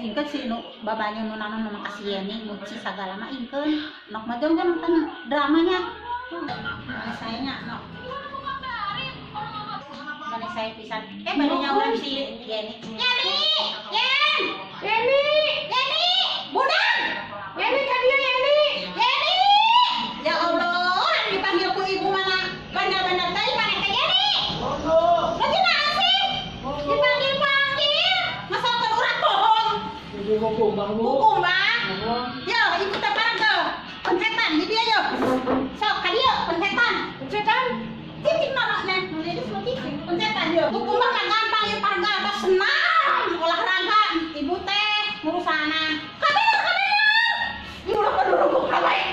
Singkeun si nu babanya nu nanon memang kasih Yeni nyuci sagala mah ingkeun. Nok mah jong kan nonton dramanya. Mana sayanya nok. Mana saya pisan. Baru nyauran si Yeni. Yeni! Yen! Yeni! Yeni! Budang! Yeni ka dieu Yeni! Yeni! Ya Allah, dipanggil ku ibu mana? Bandar-bandar tadi mana teh Yeni? Lagi naon sih? Dipanggil-panggil, masa kan urat bohong. Kukumbah, Bu. Kukumbah? Yo, ibu teh bareng ke pencetan di dia yo. Sok ka dieu pencetan. Pencetan? Cicing nono neh, nulis semua cicing pencetan yo. Kukumbah mah gampang ieu parga tos senam olahraga ibu teh ngurusanan. Kabener kabener. Ibu ulah kudu rungkuk bae.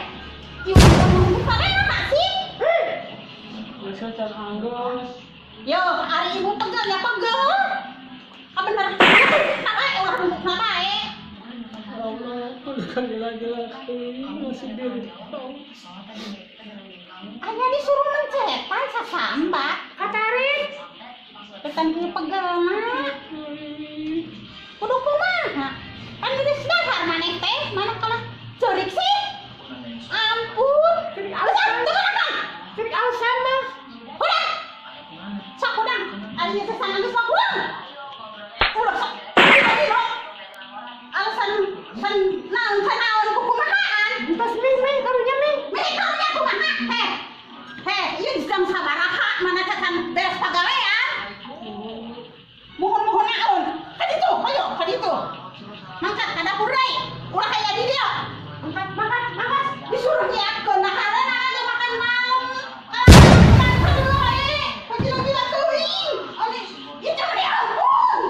Ibu ulah rungkuk bae mah sih. Masa can anggeus. Yo, ari ibu pegel ya pegel. Kabener. Tak bae ulah rungkuk bae. Allah, kan gila-gila masih diri. Hanya disuruh mencetan sasambat. Katarin. Petan kieu pegel mah. Kudu kumaha? Kan geus dahar maneh teh, mana kalah ceurik sih? Ampun. Ceurik alasan. Ceurik alasan mah. Hudang. Sok hudang. Ari ieu teh sangan geus mah hudang. Ulah sok. Alasan san naon sanaon kukumahaan? Entos mih karunya mih. Mih karunya kumaha? Heh. Heh, ieu jam sabaraha mana cacan beres pagawean? Muhun-muhun naon? Ka ditu, hayo ka ditu. Mangkat ka dapur deui. Ulah aya di dieu. Mangkat, mangkat, mangkat. Disuruh nyiapkeun dahareun aja makan malam. Gila-gila teuing. Ieu jangan diampun.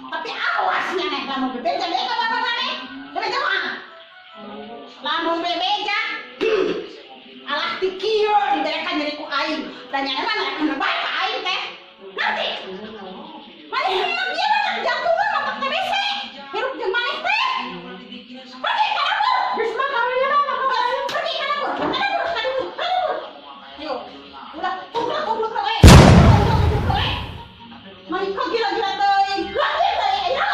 Tapi awas nya neh lamun bebeja deui ka bapak maneh. Bebeja mah. Lamun bebeja alah ti kieu diberekan nyeri ku aing. Da nya emang rek bae ka aing teh. Ngerti? Maneh mah bieu mah jantungan mah TBC. Hirup jeung maneh teh. Pergi ka dapur. Geus mah karunya mah pergi ka dapur. Ka dapur, ka dapur, ka dapur. Ayo. Ulah kublek-kublek we. Kublek-kublek we. Maneh kok gila-gila teuing. Lagi teuing aya.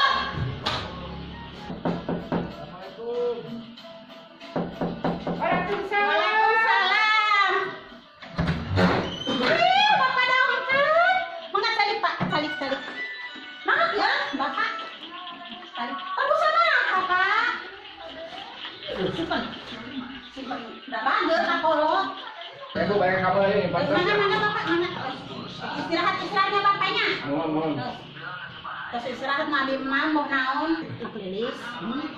Assalamualaikum. Waalaikumsalam. Waalaikumsalam. Ih, Bapak dongkap. Mangga calik, Pak. Calik, calik. Maaf ya, Bapak. Calik. Kamu sama apa, Pak? Simpen. Simpen. Udah bager ka kolot. Ibu bayar kabel ini, Pak. Mana mana Bapak, mana? Istirahat istirahatnya bapaknya. Mohon, mohon. Terus istirahat mah mah mau naon? Lilis,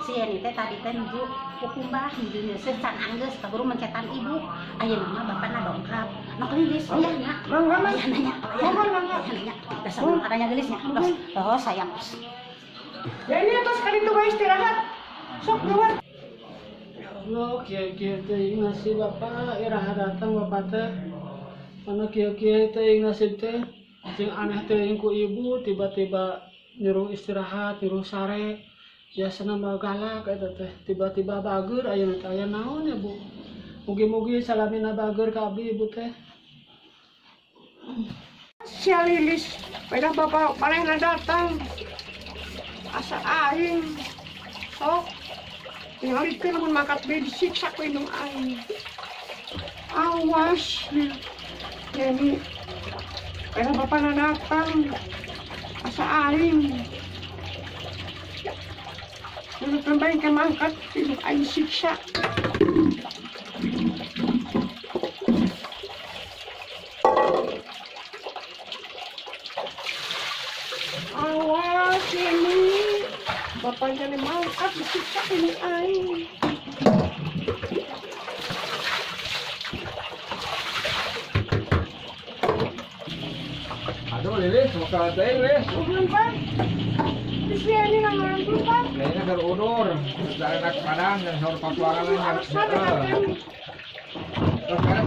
si Yeni teh tadi teh nuju kukumbah nuju nyeuseut can anggeus kaburu mencetan ibu. Ayeuna mah bapakna dongkap. Nok Lilis ya nya. Mangga, Aya nanya. Mangga, mangga. Aya nanya. Dasar adanya Lilisnya. Los, los sayang los. Ya ini atas kali itu bae istirahat. Sok keluar. Ya Allah, kieu-kieu teuing nasib bapak iraha datang bapak teh. Mana kieu-kieu teuing nasib teh. Jeung aneh teuing ku ibu tiba-tiba nyuruh istirahat, nyuruh sare. Biasana mah galak eta teh. Tiba-tiba bager ayeuna teh aya naon ya, Bu? Mugi-mugi salamina bager ka abdi ibu teh. Sia Lilis, pada bapak manehna datang. Asa aing. Sok tingalikeun lamun mangkat be disiksa ku indung aing. Awas Yeni, pada bapakna datang. Asa aing. Nurutkeun bae ke mangkat indung aing siksa. Awas ini, bapaknya nih mangkat disiksa ini aing. Aduh Lilis, mau ke teuing Lilis. Belum Pak. Di sini nggak belum Pak. Kayaknya keur udur, dari anak Padang dan sahur Papua kan. Terus beres ya? Terus Pak.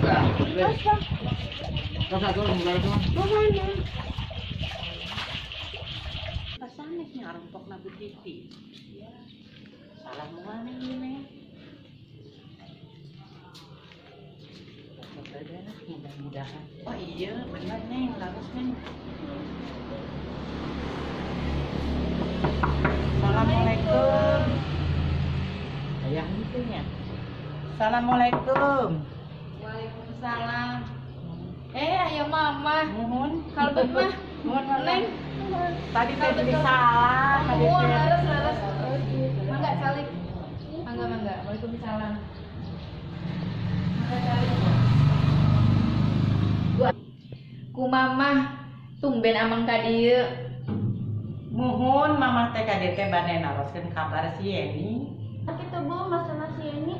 Terus satu, beres tuh. Mana? Pasanes nyarempok na butiti. Ya. Salah moal nih ini. Mudah-mudahan. Oh iya, benar Neng, laras Neng. Assalamualaikum. Assalamualaikum. Ayah itu nya. Assalamualaikum. Waalaikumsalam. Ayo mama. Mohon. Kalbet mah. Mohon Neng. Tadi teh beli salah. Mohon leres. Mangga calik. Mangga. Waalaikumsalam. Mangga calik. Ku mama tumben amang ka dieu. Muhun mamah teh ka dieu teh bade naroskeun kabar si Yeni. Kitu Bu masalah si Yeni.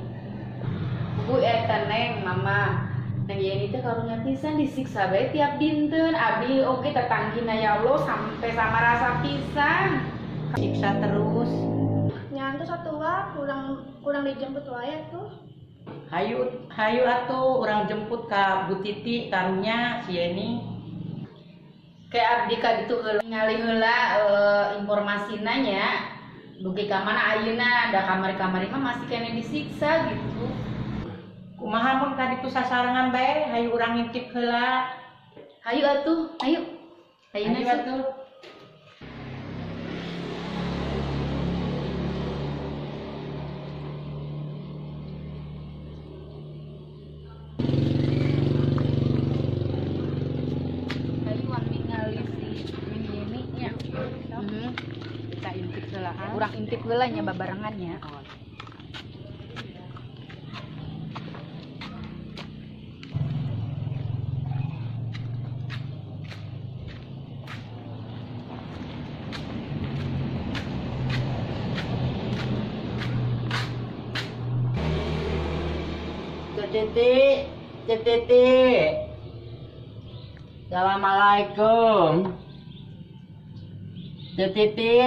Bu eta Neng mama. Neng Yeni teh karunya pisan disiksa bae tiap dinten. Abi oge tetanggina ya Allah sampai sama rasa pisan. Siksa terus. Nyantu satua kurang dijemput wae tuh. Hayu atuh urang jemput ka Bu Titi karunya si Yeni. Kayak abdi ka ditu heula ningali heula informasina nya. Dugi ka mana ayeuna da kamari-kamari mah masih keneh disiksa gitu. Kumaha mun ka ditu sasarengan bae hayu urang ngintip heula. Hayu atuh, hayu. Hayu atuh. Urang intip heula nya babarengan nya. Titi. Assalamualaikum. Titi.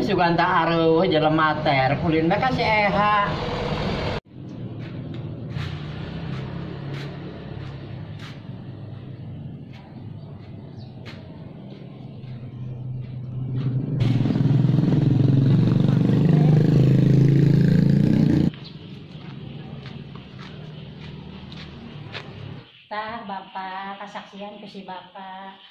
Sugan tak aruh jelema teh kulin bae ka si Eha. Tah bapak kasaksian ku si bapak.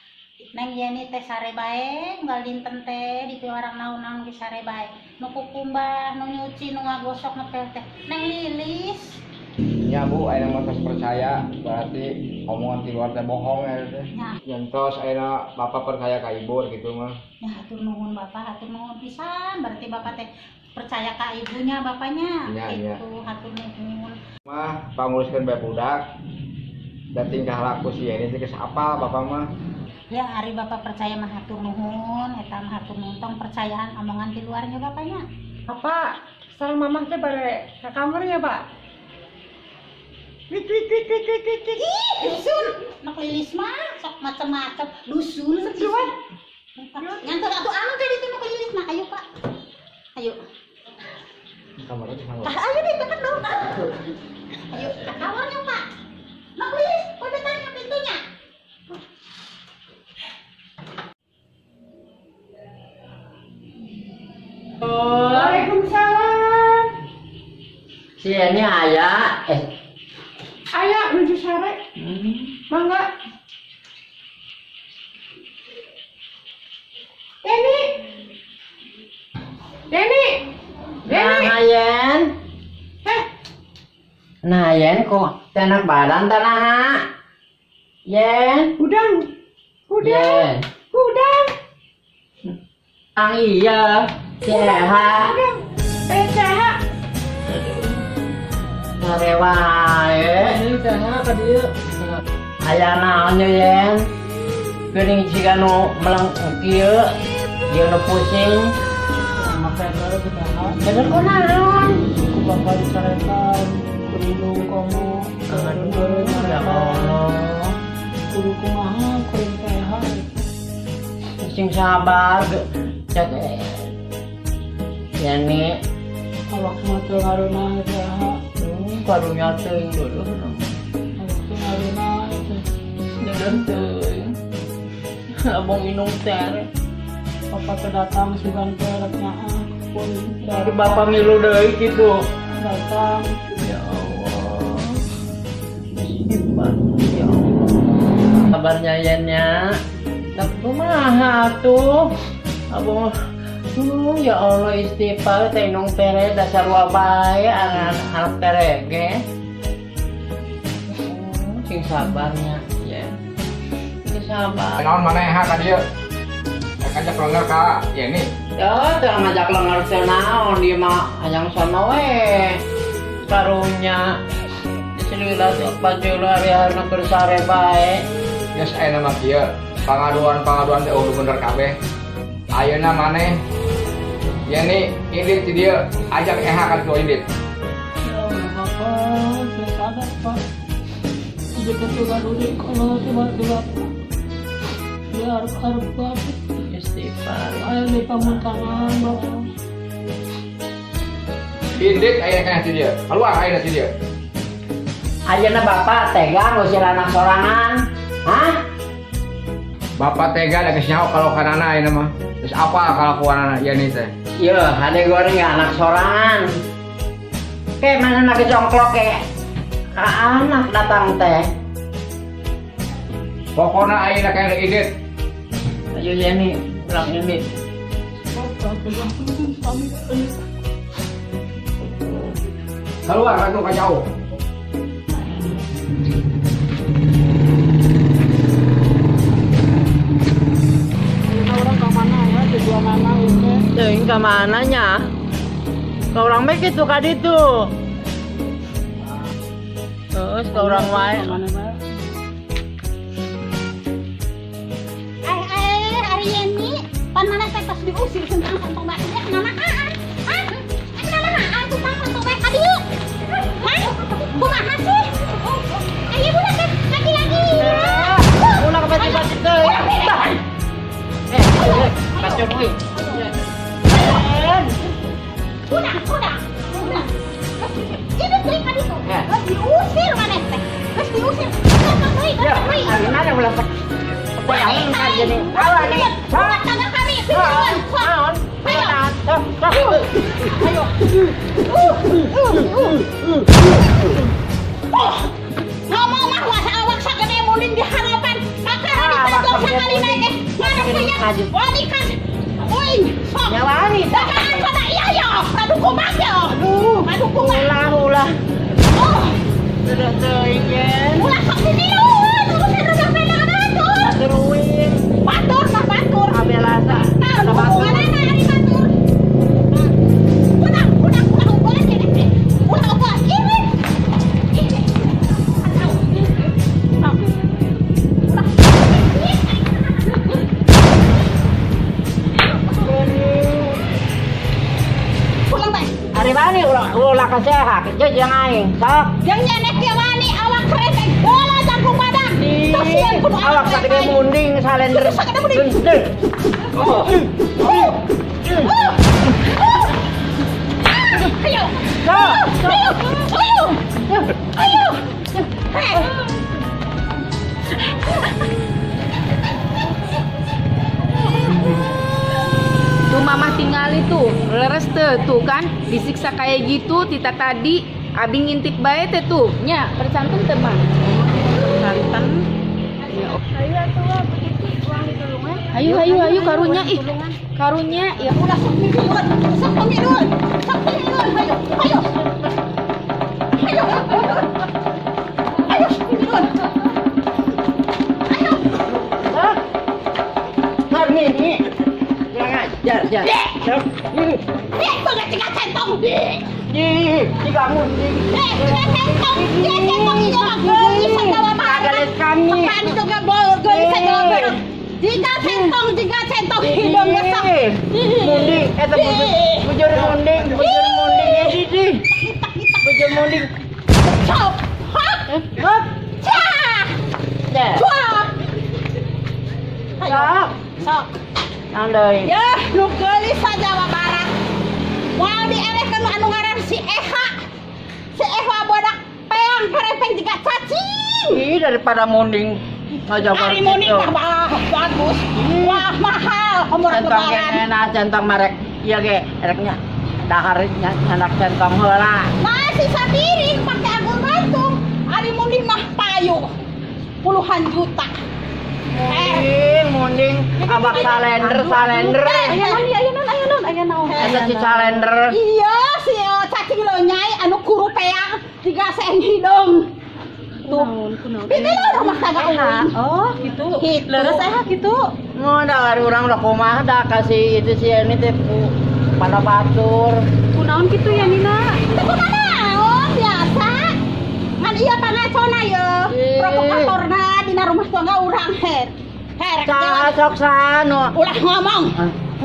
Neng Yeni teh sare bae unggal dinten teh dipiwarang naon-naon ge sare bae. Nu kukumbah, nu nyuci, nu ngagosok ngepel teh. Neng lilis. Nya Bu, ayeuna mah tos percaya berarti omongan ti luar teh bohong ya teh. Nya tos ayeuna bapak percaya ka ibu gitu mah. Ya hatur nuhun bapak, hatur nuhun pisan. Berarti bapak teh percaya ka ibunya bapaknya. Nya, gitu, hatur nuhun. Mah panguruskeun bae budak. Dan tingkah laku si Yeni teh geus apal bapak mah. Ya hari bapak percaya mah hatur nuhun, eta mah hatur nuhun tong percayaan omongan di luarnya bapaknya. Bapak, sareng mamah teh bare ka kamarnya, Pak. Wik wik wik wik wik wik. Ih, dusun. Nok lilis mah sok macem-macem dusun. Sejuan. Nyantor atuh anu teh ditu nok lilis mah. Ayo, Pak. Ayo. Kamarnya di mana? Ayo ditekan dong. Ayo ke kamarnya, Pak. Nok lilis, udah tanya pintunya. Waalaikumsalam. Si Yeni aya Aya nuju sare. Mangga. Deni. Deni. Deni. Nah, Yen. Heh. Nah, Yen kok enak badan tanah. Yen. Udang. Udang. Yen. Udang. Ang iya. Sehat. Sehat. Sare wae. Ini teh ka dieu. Aya naon ye, Yen? Geuning siga nu meleng kieu, ieu nu pusing. Make bae kita. Bener ku naon? Ku bapak dicarekan, ku indung komo, Aduh, ya Allah. Kudu kumaha kuring teh. Sing sabar, cek Yani awak mah teu ngareunah teh. Karunya teuing dulu. Awak teu ngareunah teh. Deudeuh teuing. Abang inung teh. Bapak teh datang sugan teh rek nyaah pun dari bapak ngilu deui kitu. Datang. Ya Allah. Gimana ya Allah. Kabarnya Yennya? Tak kumaha atuh. Abang ya Allah istighfar teh indung tere dasar wabae anak tere ge. Sing sabarnya ya. Sing sabar. Naon maneh ka dieu? Ngajak lenger ka Yeni. Ya, teu ngajak lenger teh naon ieu mah hayang sono we. Karunya diselila baju hari-hari nu keur sare bae. Geus ayeuna mah kieu, pangaduan-pangaduan teh udah bener kabeh. Ayeuna maneh Yeni indit ti dieu ajak Eha ka ditu indit. Ya Allah Bapak, saya sabar Pak. Tiba-tiba udah kalau tiba-tiba dia harap-harap Bapak. Istighfar. Ayo di pamuntangan Bapak. Indit ayeuna kana ti dieu. Keluar ayeuna ti dieu. Ayeuna Bapak tega ngusir anak sorangan? Hah? Bapak tega da geus nyaho kalau kanana ayeuna mah. Geus apa kalakuanana Yeni teh? Iya, hade goreng anak sorangan. Kayak mana nak jongklok kayak anak datang teh. Pokoknya ayeuna kana indit. Ayo Yeni, pulang indit. Keluar atuh ka jauh. Teuing ka mana nya? Ka urang bae kitu ka ditu. Terus ka urang wae. Ari Yeni, pan mana teh tos diusir tentang kantong bae teh nanahaan. Hah? Nanahaan tukang kantong bae ka dieu. Hah? Kumaha sih? Ayo budak teh lagi-lagi. Ulah ka bati-bati teuing. Bacot euy. Udah. Ini teuing ka ditu. Geus diusir maneh teh. Geus diusir. Ya, mana ulah aing ka jadi. Awa nih. Ulah tangga kami. Naon? Ayo. Ayo. Ngomong mah wasa awak sagede munding di harapan. Kakara ditojong sakali nae ge. Ngarep nya wani kan. Uing, sok. Ya wani. Dakaan sana iya ya. Aduh kumaha ya. Aduh kumaha. Ulah. Oh. Sudah teuing yen. Ulah sok diniun. Urusan udah beda batur. Teruin. Batur mah batur. Abelasa. Tah, hubunganana ari batur. Udah unggul aja deh. Ulah unggul. Irit. Irit. Atau. Ulah. Pulang bae. Ari wani ulah ka seha jeung aing. Sok. Jeung nyenek ge wani awak kreteng bola jangkung badan. Tos sieun kudu awak sagede munding salender. Sagede munding. Ayo. Ayo. Ayo. Ayo. Tuh mamah tinggal itu, leres teh tuh kan disiksa kayak gitu tita tadi abi ngintip bae teh tuh nya percantum teh mah. Santan. Ayo atuh Bu Titi uang ditulungan. Ayo ayo ayo karunya ih. Karunya ya ulah sok miluan, sok miluan. Sok miluan ayo. Ayo. Ayo. Ayo miluan. Ayo. Hah? Ngar nih. Jar, jar. Ini. Dek, banget cekak centong. Ih, kamu. Dek, cekak centong. Cekak centong itu mah geulis Jawa Barat. Geulis kami. Apaan itu geulis Jawa Barat. Jika centong hidung gesok. Munding, eta bujur munding, ya Didi. Bujur munding. Cop. Hop. Hop. Cah. Cah. Ayo. Sok. Andai. Ya, nu geulis Jawa Barat. Moal dielehkeun anu ngaran si Eha. Si Eha bodak peang kerepeng jiga cacing. Ih, daripada munding ngajabar. Ari munding mah bagus. Wah, mahal umur centong enak, centong merek. Iya ge, ereknya dahar nyanak centong heula. Masih sapiring pake agung gantung. Ari munding mah payu. Puluhan juta. Munding, munding abak salender salender. Aya naon aya naon aya naon aya naon. Eta si salender. Iya si cacing lonyai anu kuru peang digaseng hidung. Tuh. Bibi rumah tangga uing. Oh, gitu. Leres eha gitu. Nu da urang udah kumaha da kasih itu si ini teh pada batur. Kunaon kitu ya Nina? Teu kunaon biasa. Ngan ieu pangacona ye. Provokatorna dina rumah tangga urang her. Her. Sok sano. Ulah ngomong.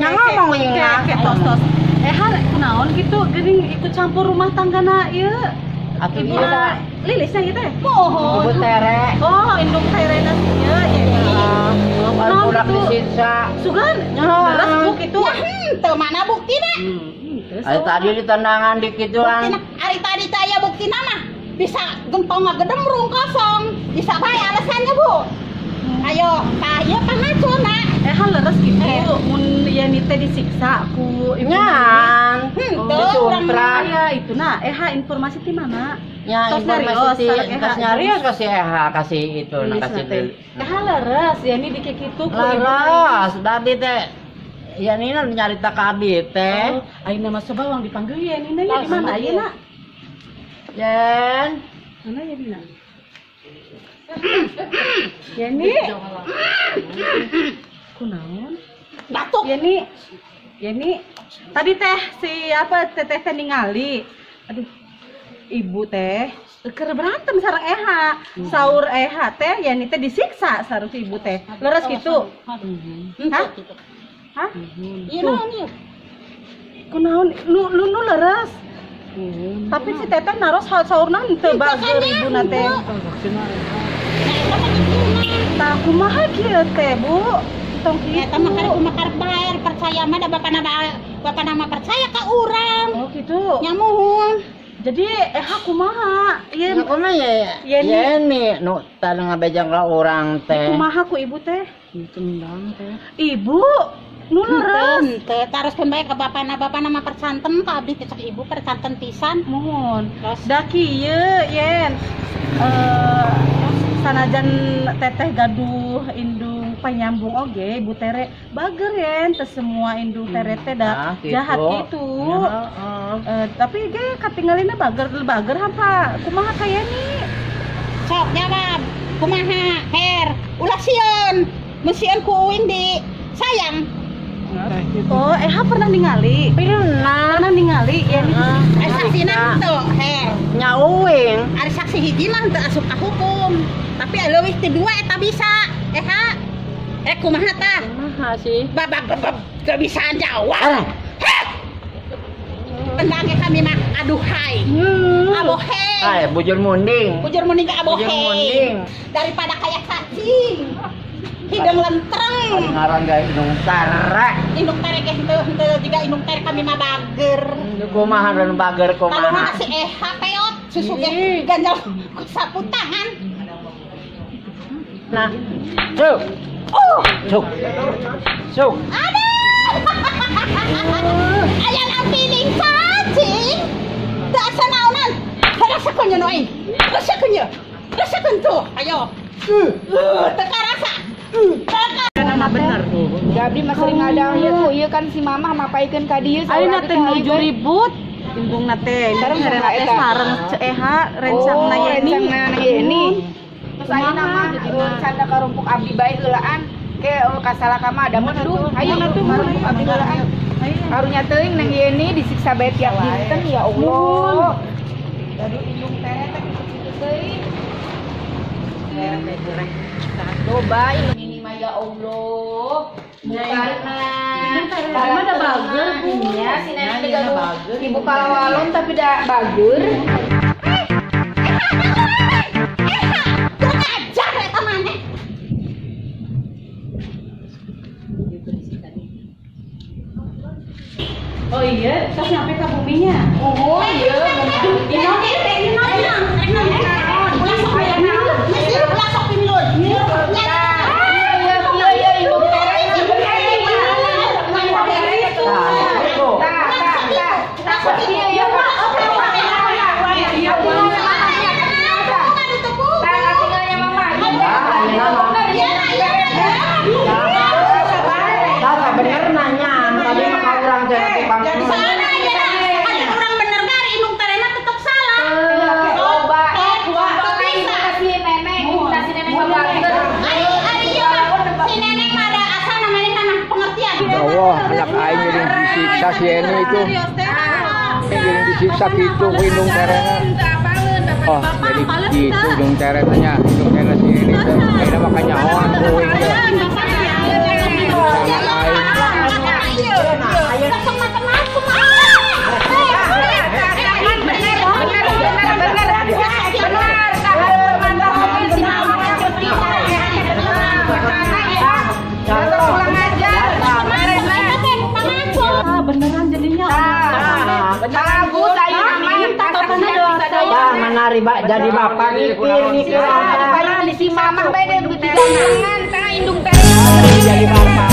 Nya ngomong ieu mah. Tos-tos. Eha kunaon kitu geuning ikut campur rumah tanggana ieu. Atuh ibu ieu lilisnya gitu ya? Mohon. Ibu tere. Oh, indung terena ieu ya. Oh, budak disiksa. Sugan, leres bu kitu. Ya henteu mana buktina? Ari tadi ditendangan dikituan. Ari tadi teh aya buktina mah bisa gentong ngagedemrung kosong. Bisa bae alasannya, Bu. Ayo, tah ieu pangacona. Leres gitu. Mun Yeni teh disiksa ku ibu. Nyan. Henteu urang ya itu nah, Eha informasi ti mana? Ya, informasi ti tos nyarios kasih Eha kasih itu nah kasih. Eha leres Yeni dikikitu ku ibu. Leres, tadi teh Yeni nyarita ka abi teh. Ayeuna mah coba wang dipanggil Yeni na ya di mana ayeuna? Yen. Mana Yeni na? Yeni. Kunaon? Batuk. Yeni. Yeni. Tadi teh si apa teteh teh ningali. Aduh. Ibu teh keur berantem sareng Eha. Saur Eha teh Yeni teh disiksa sareng si ibu teh. Leres kitu. Hah? Hah? Ieu naon ieu? Kunaon lu nu leres. Tapi si teteh naros hal saurna henteu bager ibuna teh. Tah kumaha kieu teh, Bu? Tong kitu. Eta mah karek kumaha karek bae percaya mah da bapana mah percaya ka urang. Oh kitu. Nya muhun. Jadi Eha kumaha? Ieu kumaha ya? Yeni nu tadi ngabejang ka urang teh. Kumaha ku ibu teh? Ditendang teh. Ibu nu leres teh taroskeun bae ka bapana, bapana mah percanten ka abdi teh cek ibu percanten pisan. Muhun. Da kieu yen sanajan teteh gaduh indung panyambung oge ibu tere bager yen teu semua indung tere teh da jahat gitu. Tapi ge katinggalina bager bager hampa kumaha ka Yeni? Sok jawab kumaha her ulah sieun mun sieun ku uing di sayang. Oh, Eha pernah ningali? Pernah ningali Yeni. Ari saksina henteu her. Nya uing. Ari saksi hiji mah henteu asup ka hukum. Tapi leuwih ti dua eta bisa. Eha. Kumaha tah? Kumaha sih? Babak teu bisa jawab. Tendang kami mah aduhai. Abohe. Ay, bujur munding. Bujur munding ke abohe. Daripada kayak cacing. Hidung lentreng. Ngaran gawe indung tere. Indung tere ge henteu juga indung tere kami mah bager. Kumaha dan bager kumaha? Kalau si Eha peot susu ge ganjal ku sapu tangan. Nah. Cuk. Oh, cuk. Cuk. Aduh. Aya lampiling cacing. Teu asa naonan. Rasakeun nya nu aing. Rasakeun nya. Rasakeun tuh. Ayo. Teu karasa. Nama bener. Gabri mah sering ngadangu, ieu kan si mamah mapaikeun ka dieu saur Ayeuna teh nuju ribut. Indungna teh sareng teh sareng Eha rencangna Yeni. Rencangna Yeni. Terus ayeuna mah canda karumpuk abdi bae heulaan ke kasalaka mah ada mendung. Hayu karumpuk abdi heulaan. Karunya teuing nang Yeni disiksa bae tiap dinten ya Allah. Gaduh indung teh teh kitu teuing. Loba ini mah ya Allah. Bukan Karena ada bager Bu. Ya, si nenek teh gaduh ibu kalawalon tapi da bager. Kurang ajar eta maneh. Oh iya, terus nyampe ke buminya. Oh iya. Iya, iya, ibu tere. Disiksa si Yeni itu. Jadi disiksa gitu ku indung terena. Oh, jadi gitu indung terenanya, indung terena si Yeni teh. Ayeuna mah kanyahoan ku uing teh. Beneran jadinya. Bagus ayo manari jadi bapak mikir ada si mamah bae deh digangan tah indung teh jadi bapak.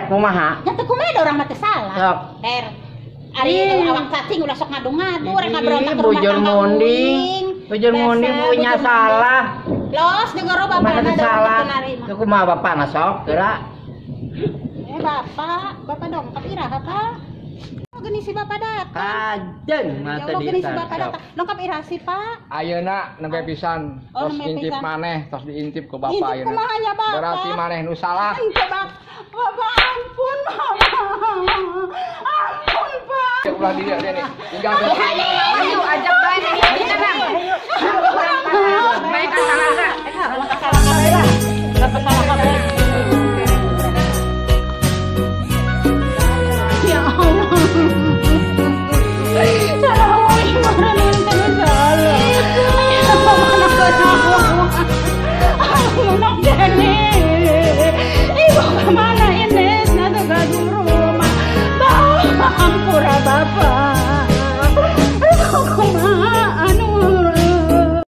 Kumaha? Ya teu kumaha da urang mah teu salah. Ter. Ari awak cacing ulah sok ngadu-ngadu, rek ngaberontak ke rumah tangga uing. Bujur munding punya salah. Los jeung ro bapana da salah. Teu kumaha bapana sok geura. Bapak, bapak dongkap iraha, Pak? Geuning si bapak datang. Kajen mata di si bapak datang. Dongkap iraha sih, Pak? Ayeuna nembe pisan tos ngintip maneh, tos diintip ku bapak ayeuna. Berarti maneh nu salah. Bapak ampun, Mama. Ampun, Pak. Ulah di dieu nih. Tinggal ayo ajak bae nih tenang.